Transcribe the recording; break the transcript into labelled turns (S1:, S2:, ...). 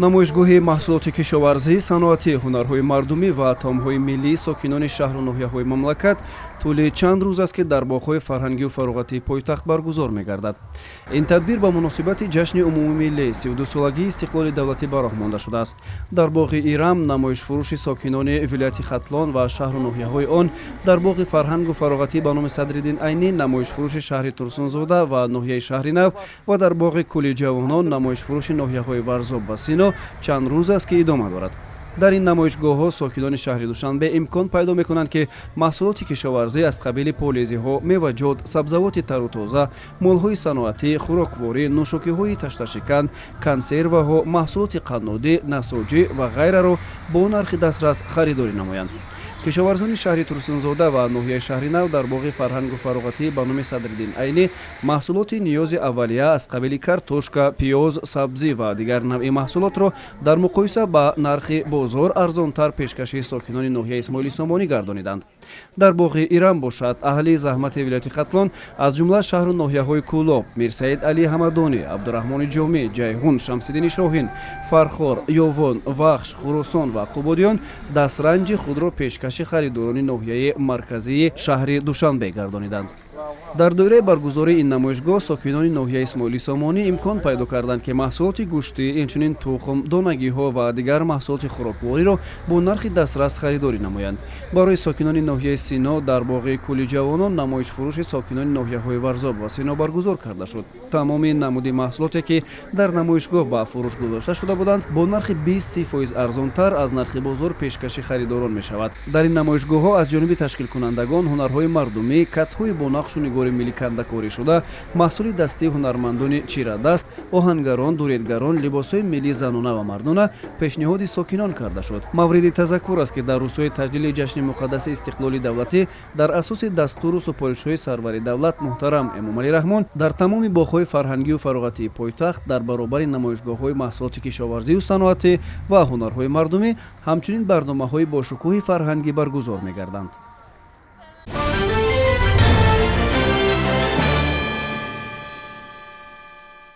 S1: Намоишгоҳи маҳсулоти кишоварзӣ, саноатӣ, ҳунарҳои мардумӣ ва таомҳои миллии сокинони шаҳру ноҳияҳои мамлакат тӯли чанд рӯз аст, ки дар боғҳои фарҳангию фароғатии пойтахт баргузор мегардад. Ин тадбир ба муносибати ҷашни умумимиллӣ, 32-солагии истиқлоли давлатӣ ба роҳ монда шудааст. Дар боғи Ирам намоишфурӯши сокинони вилояти Хатлон ва шаҳру ноҳияҳои он, дар боғи фарҳангу фароғатӣ ба номи Садриддин Айнӣ намоишфурӯши шаҳри Турсунзода ва ноҳияи Шаҳринав ва дар боғи Кӯли ҷавонон намоишфурӯши ноҳияҳои Варзоб ва Сино чанд рӯз аст, ки идома дорад. Дар ин намоишгоҳҳо сокинони шаҳри Душанбе имкон пайдо мекунанд, ки маҳсулоти кишоварзӣ аз қабили полезиҳо, меваҷот, сабзавоти тару тоза, молҳои саноатӣ, хӯрокворӣ, нӯшокиҳои ташташикан, консерваҳо, маҳсулоти қаннодӣ, насоҷӣ ва ғайраро бо нархи дастрас харидорӣ намоянд. Кишоварзони шаҳри Турсунзода ва ноҳияи Шаҳринав дар боғи фарҳангу фароғатӣ ба номи Садриддин Айнӣ маҳсулоти ниёзи аввалия аз қабили картошка, пиёз, сабзӣ ва дигар навъи маҳсулотро дар муқоиса ба нархи бозор арзонтар пешкаши сокинони ноҳияи Исмоили Сомонӣ гардониданд. Дар боғи Ирам бошад, аҳли заҳмати вилояти Хатлон, аз ҷумла шаҳру ноҳияҳои Кӯлоб, Мирсаид Алӣ Ҳамадонӣ, Абдураҳмони Ҷомӣ, Ҷайҳун, Шамсиддини Шоҳин, Фархор, Ёвон, Вахш, Хуросон ва Қубодиён дастранҷи худро пешкаши харидорони ноҳияи марказии шаҳри Душанбе гардониданд. Дар доираи баргузории ин намоишгоҳ сокинони ноҳияи Исмоили Сомонӣ имкон пайдо карданд, ки маҳсулоти гӯштӣ, инчунин тухм, донагиҳо ва дигар маҳсулоти хӯроквориро бо нархи дастрас харидорӣ намоянд. Барои сокинони ноҳияи Сино дар боғи Кӯли ҷавонон намоишфурӯши сокинони ноҳияҳои Варзоб ва Сино баргузор карда шуд. Тамоми намуди маҳсулоте, ки дар намоишгоҳ ба фурӯш гузошта шуда буданд, бо нархи 20-30% арзонтар аз нархи бозор пешкаши харидорон мешавад. Дар ин намоишгоҳҳо аз ҷониби ташкилкунандагон ҳунарҳои мардумӣ, катҳои бо нақшу нигори миллӣ кандакорӣ шуда, маҳсули дастии ҳунармандони чирадаст, оҳангарон, дуредгарон, либосҳои миллии занона ва мардона пешниҳоди сокинон карда шуд. Мавриди тазаккур аст, ки дар рӯзҳои таҷлили ҷашни муқаддаси истиқлоли давлатӣ дар асоси дастуру супоришҳои сарвари давлат муҳтарам Эмомалӣ Раҳмон дар тамоми боғҳои фарҳангию фароғатии пойтахт дар баробари намоишгоҳҳои маҳсулоти кишоварзию саноатӣ ва ҳунарҳои мардумӣ ҳамчунин барномаҳои бошукӯҳи фарҳангӣ баргузор мегарданд.